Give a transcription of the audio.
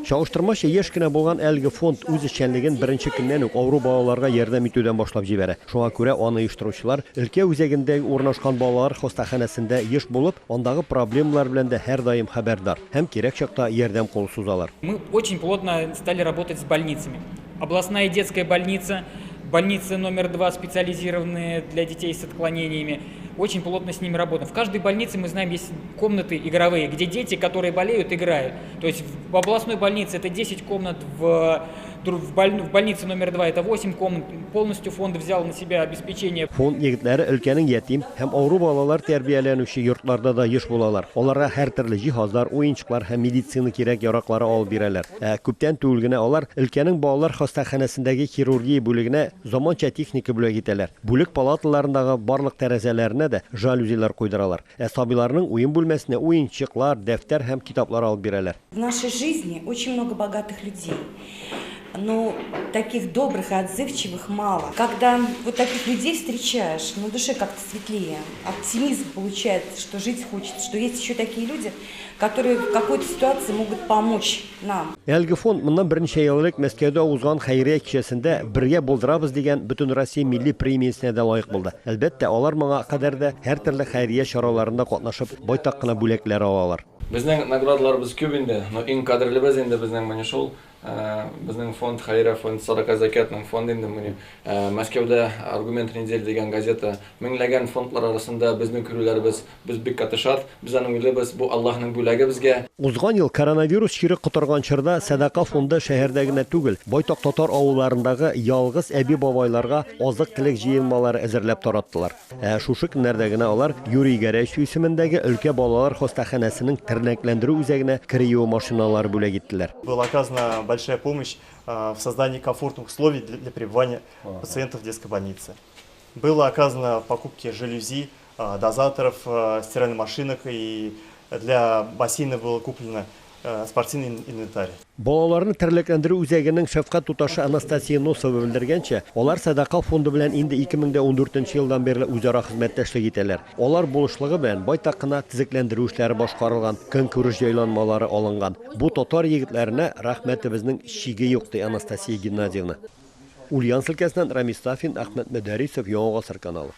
Чагыштырмача яшь кенә булган әлеге фонд үз эшчәнлеген беренче көннән үк авыру балаларга ярдәм итүдән башлап җибәрә. Шуңа күрә аны оештыручылар өлкә үзәгендә урнашкан балалар хастаханәсендә еш булып, андагы проблемалар белән дә һәрдаим хәбәрдар һәм кирәк чакта ярдәм кулы сузалар. Мы очень плотно стали работать с больницами. Областная детская больница, больница номер 2, специализированные для детей с отклонениями. Очень плотно с ними работаем. В каждой больнице, мы знаем, есть комнаты игровые, где дети, которые болеют, играют. То есть в областной больнице это 10 комнат, в больнице номер 2 это 8 комнат. Полностью фонд взял на себя обеспечение. Фонд егетләре өлкәнең ятим һәм авыру балалар тәрбияләнүче йортларда да еш булалар. Аларга һәртөрле җиһазлар, уенчыклар һәм медицина кирәк-яраклары алып бирәләр. Ә күптән түгел генә алар өлкәнең балалар хастаханәсендәге хирургия бүлегенә заманча техника бүләк итәләр. Бүлек палаталарындагы барлык тәрәзәләренә дә жалюзилар куйдыралар. Ә сабыйларның уен бүлмәсенә уенчыклар, дәфтәр һәм китаплар алып бирәләр. В нашей жизни очень много богатых людей, но таких добрых и отзывчивых мало. Когда вот таких людей встречаешь, на душе как-то светлее, оптимизм получается, что жить хочется, что есть еще такие люди, которые в какой-то ситуации могут помочь нам. Әлеге фонд моннан берничә ел элек Мәскәүдә узган хәйрия кичәсендә «Бергә булдырабыз» дигән Бөтенроссия милли премиясенә дә лаек булды. Әлбәттә, алар моңа кадәр дә һәртөрле хәйрия чараларында катнашып, байтак кына бүләкләр алалар. Безнең наградаларыбыз күп инде, но иң кадерлебез инде безнең менә шул, безнең фонд, хәйрия фонд, садака зәкятның фонды инде менә. Мәскәүдә «Аргумент недели» дигән газета меңләгән фондлар арасында безнең күрүләребез, без бик каты шат, без аны уйлыйбыз, бу Аллаһның бүләге безгә. Узган ел коронавирус чире котырган чорда Сәдака фонды шәһәрдә генә түгел, байтак татар авылларындагы ялгыз әби-бабайларга азык-төлек җыелмалары әзерләп тараттылар. Ә шушы көннәрдә генә алар Юрий Горячев исемендәге өлкә балалар хастаханәсенең тернәкләндерү үзәгенә кер юу машиналары бүләк иттеләр. Была оказана большая помощь в создании комфортных условий для пребывания пациентов в детской больнице. Было оказано покупки жалюзи, дозаторов, стиральных машинок, и для бассейна было куплено спортивный инвентарь. Балаларны тернәкләндерү үзәгенең шәфкать туташы Анастасия Носова белдергәнчә, алар Сәдака фонды белән инде 2014 елдан бирле үзара хезмәттәшлек итәләр. Алар булышлыгы белән байтак кына төзекләндерү эшләре башкарылган, көнкүреш җайланмалары алынган. Бу татар егетләренә рәхмәтебезнең чиге юк, ди Анастасия Геннадьевна. Ульяновск өлкәсеннән Рамис Сафин, Әхмәт Мөдәрисов, Яңа Гасыр каналы.